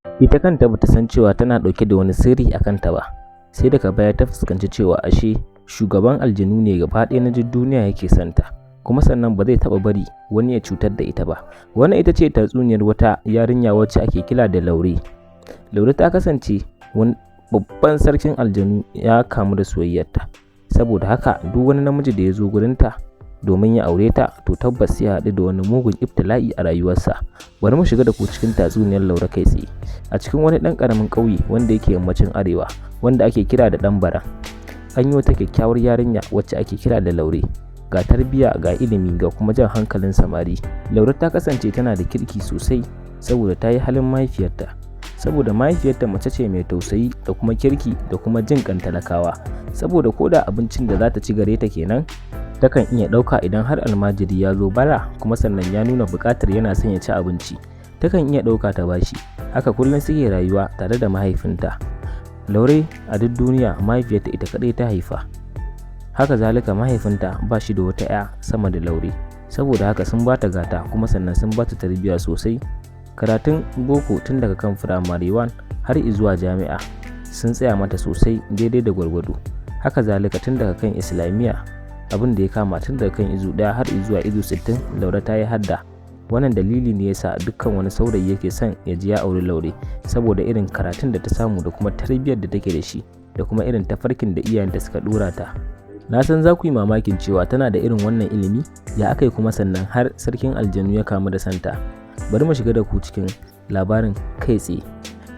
Ita kanta bata san cewa tana ɗauke da wani sirri a kanta ba, sai daga baya ta fuskanci cewa ashe shugaban aljanu ne gaba ɗaya na duk duniya yake son ta, kuma sannan ba zai taɓa bari wani ya cutar da ita ba. Wannan ita ce tatsuniyar wata yarinya wacce ake kira da Laure. Laure ta kasance wani babban sarkin aljanu ya kamu da soyayyarta, saboda haka duk wani namiji da ya zo gurinta domin ya aure ta, to tabbas sai ya haɗu da wani mugun ibtila'i a rayuwarsa. Bari mu shiga da ku cikin tatsuniyar Laure kai tsaye. A cikin wani ɗan ƙaramin ƙauye wanda yake yammacin arewa, wanda ake kira da Ɗanbaran, an yi wata kyakkyawar yarinya wacce ake kira da Laure. Ga tarbiyya, ga ilimi, ga kuma jan hankalin samari. Laure ta kasance tana da kirki sosai saboda ta yi halin mahaifiyarta. Saboda mahaifiyarta mace ce mai tausayi da kuma kirki da kuma jin ƙan talakawa. Saboda ko da abincin da za ta ci gare ta kenan, takan iya ɗauka idan har almajiri ya zo bara kuma sannan ya nuna buƙatar yana son ya ci abinci, takan iya ɗauka ta bashi. Haka kullum suke rayuwa tare da mahaifinta. Laure a duk duniya mahaifiyarta ita kaɗai ta haifa. Haka zalika mahaifinta ba shi da wata 'ya sama da Laure. Saboda haka sun ba ta gata kuma sannan sun ba ta tarbiyya sosai. Karatun boko tun daga kan firamare 1 har izuwa jami'a sun tsaya mata sosai daidai da gwargwado. Haka zalika tun daga kan islamiyya, abin da ya kama tun daga kan izu 1 har izuwa izu 60, Laure ta yi hadda. Wannan dalili ne yasa dukkan wani saurayi yake son ya ji ya auri Laure, saboda irin karatun da ta samu da kuma tarbiyyar da take da shi da kuma irin tafarkin da iyayenta suka ɗora ta. Na san za ku yi mamakin cewa tana da irin wannan ilimi, ya aka yi kuma sannan har sarkin aljanu ya kamu da santa. Bari mu shiga da ku cikin labarin kai tsaye.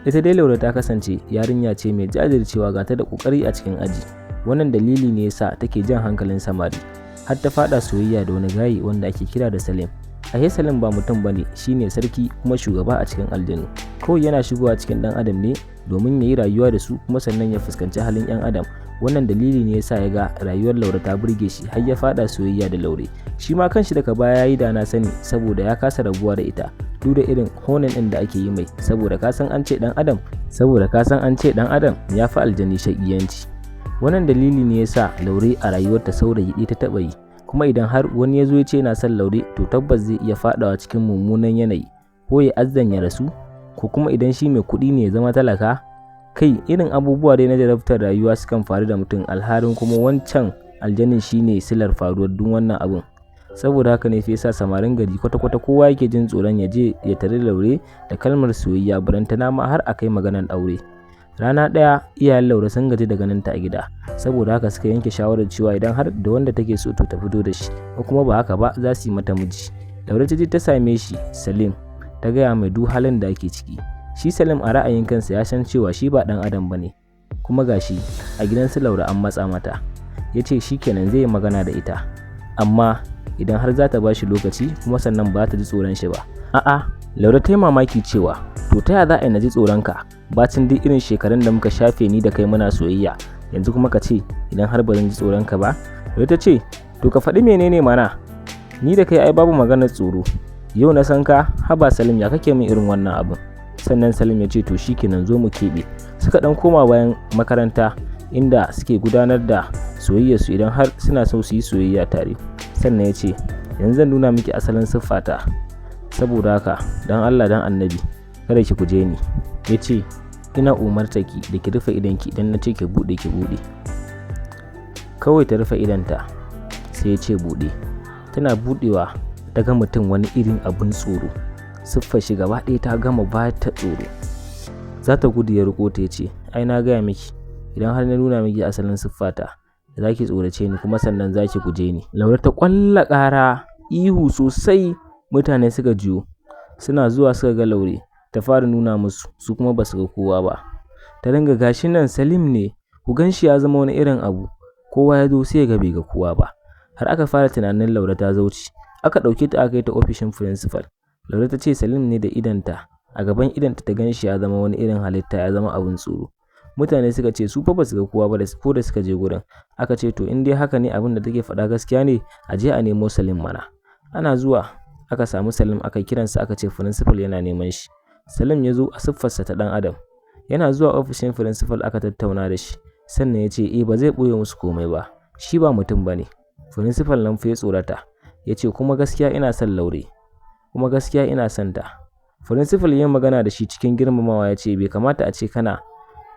Ita dai Laure ta kasance yarinya ce mai jajircewa, ga ta da ƙoƙari a cikin aji. Wannan dalili ne yasa take jan hankalin samari, har ta faɗa soyayya da wani gaye wanda ake kira da Salim. Ashe Salim ba mutum bane, shine sarki kuma shugaba a cikin aljanu. Kawai yana shigowa cikin ɗan adam ne domin ya yi rayuwa da su kuma sannan ya fuskanci halin 'yan adam. Wannan dalili ne yasa ya ga rayuwar Laure ta burge shi har ya faɗa soyayya da Laure. Shi ma kanshi daga baya ya yi da na sani saboda ya kasa rabuwa da ita, duk da irin honin ɗin da ake yi mai, saboda ka san an ce ɗan adam, saboda ka san an ce ɗan adam ya fi aljani shaƙiyanci. Wannan dalili ne yasa Laure a rayuwarta saurayi ɗaya ta taɓa yi. Kuma idan har wani ya zo ya ce yana son Laure, to tabbas zai iya faɗawa cikin mummunan yanayi, ko ya azzan ya rasu, ko kuma idan shi mai kuɗi ne ya zama talaka. Kai, irin abubuwa dai na jarabtar rayuwa sukan faru da mutum, alhalin kuma wancan aljanin shine silar faruwar duk wannan abun. Saboda haka ne fa yasa samarin gari kwata-kwata kowa yake jin tsoron ya je ya tari Laure da kalmar soyayya, barantana ma har a kai maganar aure. Rana ɗaya iyayen Laure sun gaji da ganinta a gida, saboda haka suka yanke shawarar cewa idan har da wanda take so to ta fito da shi, ko kuma ba haka ba za su yi mata miji. Laure ta je ta same shi, Salim, ta gaya mai duk halin da ake ciki. Shi Salim a ra'ayin kansa ya san cewa shi ba ɗan adam ba ne, kuma gashi a gidan su Laure an matsa mata. Ya ce shi kenan zai yi magana da ita, amma idan har za ta ba shi lokaci kuma sannan ba ta ji tsoron shi ba. A'a, Laure ta yi mamaki cewa to ta ya za a yi na ji tsoron ka, bacin duk irin shekarun da muka shafe ni da kai muna soyayya, yanzu kuma ka ce idan har ba zan ji tsoron ka ba. Laure ta ce to ka faɗi menene mana, ni da kai ai babu maganar tsoro. Yau na san ka, haba Salim, ya kake min irin wannan abin? Sannan Salim ya ce to shikenan, zo mu keɓe. Suka ɗan koma bayan makaranta inda suke gudanar da soyayyarsu idan har suna so su yi soyayya tare. Sannan ya ce yanzu zan nuna miki asalin siffata, saboda haka don Allah don annabi kada ki guje ni. Ya ce ina umartar ki da ki rufe idonki, idan na ce ki buɗe, ki buɗe. Kawai ta rufe idonta, sai ya ce buɗe. Tana buɗewa ta ga mutum wani irin abun tsoro, siffar shi gaba ɗaya ta gama ba ta tsoro. Za ta gudu ya riƙo ta, ya ce ai na gaya miki idan har na nuna miki asalin siffata za ki tsorace ni kuma sannan za ki guje ni. Laure ta ƙwalla ƙara ihu sosai, mutane suka jiyo, suna zuwa suka ga Laure ta fara nuna musu, su kuma ba su ga kowa ba. Ta dinga gashi nan Salim ne, ku gan shi ya zama wani irin abu. Kowa ya zo sai ya ga bai ga kowa ba. Har aka fara tunanin Laure ta zauce. Aka ɗauke ta aka kai ta ofishin principal. Laure ta ce Salim ne da idonta, a gaban idonta ta gan shi ya zama wani irin halitta, ya zama abin tsoro. Mutane suka ce su fa ba su ga kowa ba ko da suka je gurin. Aka ce to in dai haka ne, abin da take faɗa gaskiya ne, a je a nemo Salim mana. Ana zuwa aka samu Salim, aka kiransa, aka ce principal yana neman shi. Salim ya zo a siffarsa ta ɗan adam. Yana zuwa ofishin principal aka tattauna da shi. Sannan ya ce eh, ba zai ɓoye musu komai ba, shi ba mutum ba ne. Principal nan fa ya tsorata. Ya ce kuma gaskiya ina son Laure, kuma gaskiya ina son ta. Principal ya magana da shi cikin girmamawa ya ce bai kamata a ce kana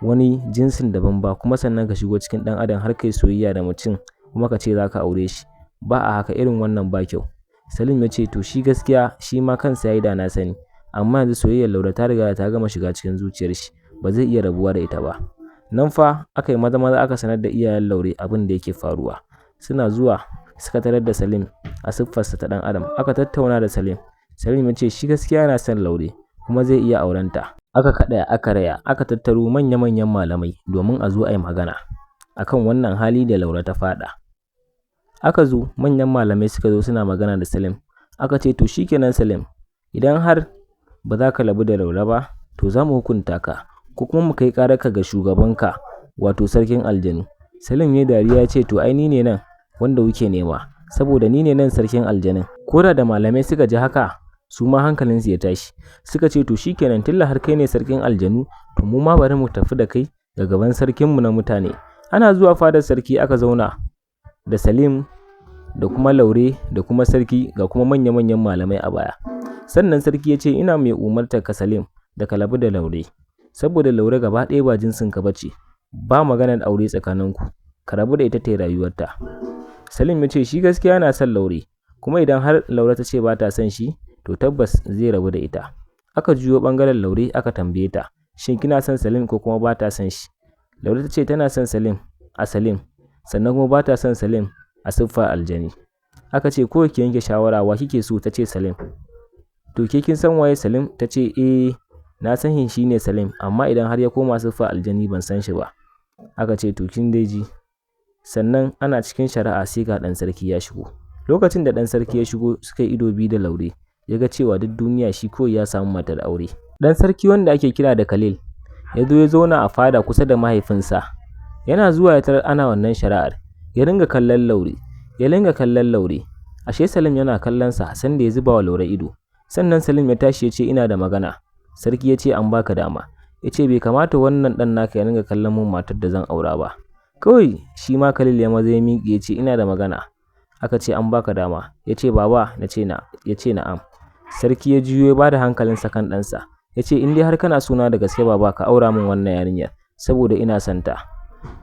wani jinsin daban ba, kuma sannan ka shigo cikin ɗan adam har kai soyayya da mutum kuma ka ce za ka aure shi. Ba a haka, irin wannan ba kyau. Salim ya ce to shi gaskiya shi ma kansa ya yi da na sani, amma yanzu soyayyar Laure ta riga ta gama shiga cikin zuciyar shi, ba zai iya rabuwa da ita ba. Nan fa aka yi maza maza aka sanar da iyayen Laure abin da yake faruwa. Suna zuwa suka tarar da Salim a siffarsa ta ɗan adam. Aka tattauna da Salim. Salim ya ce shi gaskiya yana son Laure kuma zai iya aurenta. Aka kaɗa aka raya, aka tattaro manya-manyan malamai domin a zo a yi magana akan wannan hali da Laure ta faɗa. Aka zo manyan malamai suka zo suna magana da Salim. Aka ce to shikenan Salim, idan har ba za ka rabu da Laure ba, to za mu hukunta ka ko kuma mu kai ƙararka ga shugabanka wato sarkin aljanu. Salim ya dariya ya ce to ai ni ne nan wanda kuke nema, saboda ni ne nan sarkin aljanun. Koda da malamai suka ji haka, su ma hankalinsu ya tashi. Suka ce to shikenan, tunda har kai ne sarkin aljanu, to mu ma bari mu tafi da kai ga gaban sarkinmu na mutane. Ana zuwa fadar sarki aka zauna da Salim da kuma Laure da kuma sarki, ga kuma manya-manyan malamai a baya. Sannan sarki ya ce ina mai umartar ka Salim da ka rabu da Laure, saboda Laure gaba ɗaya ba jinsinka ba ce, ba maganar aure tsakaninku, ka rabu da ita ta yi rayuwarta. Salim ya ce shi gaskiya yana son Laure, kuma idan har Laure ta ce ba ta son shi, to tabbas zai rabu da ita. Aka juyo ɓangaren Laure aka tambaye ta, shin kina son Salim ko kuma ba ta son shi? Laure ta ce tana son Salim a Salim, sannan kuma ba ta son Salim a siffar aljani. Aka ce ko ki yanke shawara wa kike so? Ta ce Salim. To ke kin san waye Salim? Ta ce eh na san shi shine Salim, amma idan har ya koma siffar aljani ban san shi ba. Aka ce to kin dai ji. Sannan ana cikin shari'a sai ga ɗan sarki ya shigo. Lokacin da ɗan sarki ya shigo suka yi ido biyu da Laure, ya ga cewa duk duniya shi kawai ya samu matar aure. Ɗan sarki wanda ake kira da Khalil ya zo ya zauna a fada kusa da mahaifinsa. Yana zuwa ya tarar ana wannan shari'ar, ya ringa kallon Laure, ya ringa kallon Laure. Ashe Salim yana kallon sa sanda ya zuba wa Laure ido. Sannan Salim ya tashi ya ce ina da magana. Sarki ya ce an baka dama. Ya ce bai kamata wannan ɗan naka ya ringa kallon mun matar da zan aura ba. Kawai shi ma Khalil ya maza ya miƙe ya ce ina da magana. Aka ce an baka dama. Ya ce baba, na ce na, ya ce na'am. Sarki ya juyo ya bada hankalinsa kan ɗansa. Ya ce in dai har kana sona da gaske baba, ka aura min wannan yarinyar saboda ina son ta.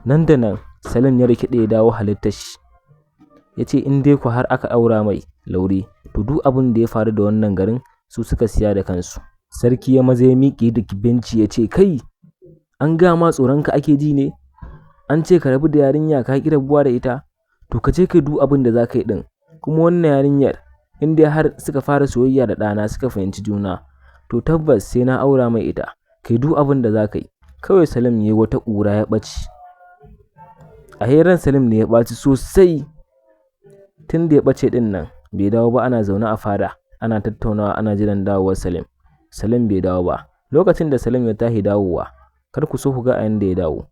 Nan da nan Salim ya rikide ya dawo halittar shi. Ya ce in dai ku har aka aura mai Laure, to duk abin da ya faru da wannan garin su suka siya da kansu. Sarki ya maza ya miƙe da benci ya ce kai, an gaya ma tsoronka ake ji ne? An ce ka rabu da yarinya ka ƙi rabuwa da ita? To ka je ka duk abin da za ka yi ɗin. Kuma wannan yarinyar in dai har suka fara soyayya da ɗana suka fahimci juna, to tabbas sai na aura mai ita. Kai duk abin da za ka yi. Kawai Salim ya yi wata ƙura ya ɓace. A ran Salim ne ya ɓaci sosai. Tun da ya ɓace ɗin nan bai dawo ba, ana zaune a fada ana tattaunawa ana jiran dawowar Salim. Salim bai dawo ba. Lokacin da Salim ya tashi dawowa, kar ku so ku ga a yanda ya dawo.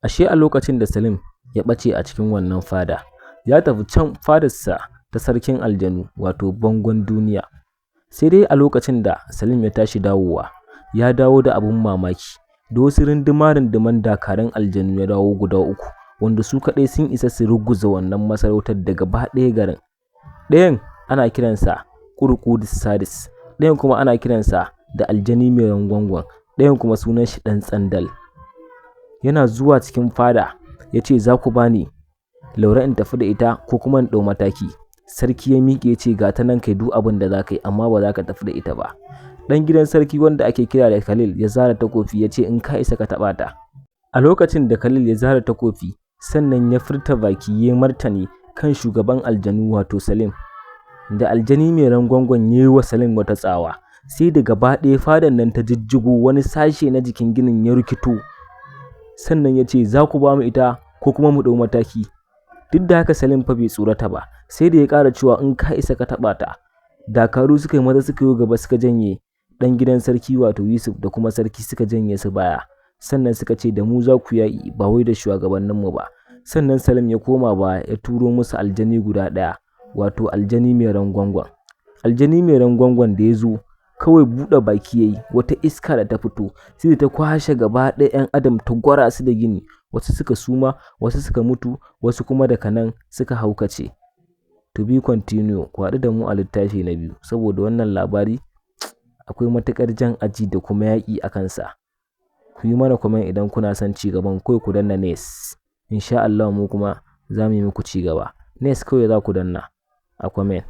Ashe a lokacin da Salim ya ɓace a cikin wannan fada, ya tafi can fadarsa ta sarkin aljanu wato bangon duniya. Sai dai a lokacin da Salim ya tashi dawowa, ya dawo da abun mamaki. Da wasu rindima-rindiman dakarun aljanu ya dawo guda uku, wanda su kaɗai sun isa su ruguza wannan masarautar da gaba ɗaya garin. Ɗayan ana kiransa Ƙurƙudus Sadis, ɗayan kuma ana kiransa da aljani mai rangwangon, ɗayan kuma sunan shi ɗan tsandal. Yana zuwa cikin fada ya ce za ku bani Laure in tafi da ita ko kuma in ɗau mataki. Sarki ya miƙe ya ce ga ta nan kai duk abin da za ka yi, amma ba za ka tafi da ita ba. Ɗan gidan sarki wanda ake kira da Khalil ya zara takofi ya ce in ka isa ka taɓa ta. A lokacin da Khalil ya zara takofi, sannan ya furta baki ya martani kan shugaban aljanu wato Salim. Da aljani mai rangwangon ya yi wa Salim wata tsawa, sai da gaba ɗaya fadan nan ta jijjigo, wani sashe na jikin ginin ya rikito. Sannan ya ce za ku ba mu ita ko kuma mu ɗau mataki. Duk da haka Salim fa bai tsorata ba, sai da ya ƙara cewa in ka isa ka taɓa ta. Dakaru suka yi maza suka yi gaba suka janye ɗan gidan sarki wato Yusuf da kuma sarki suka janye su baya. Sannan suka ce da mu za ku yaƙi ba wai da shugabanninmu ba. Sannan Salim ya koma baya ya turo musu aljani guda ɗaya wato aljani mai rangwangon. Aljani mai rangwangon da ya zo kawai buɗe baki ya yi, wata iska da ta fito sai da ta kwashe gaba ɗaya 'yan adam ta gwara su da gini. Wasu suka suma, wasu suka mutu, wasu kuma daga nan suka haukace. To be continue, ku haɗu da mu a littafi na biyu saboda wannan labari Akwai matuƙar jan aji da kuma yaƙi a kansa. Ku yi mana comment idan kuna son ci gaban, kawai ku danna next. Insha Allah mu kuma za mu yi muku ci gaba. Next kawai za ku danna a comment.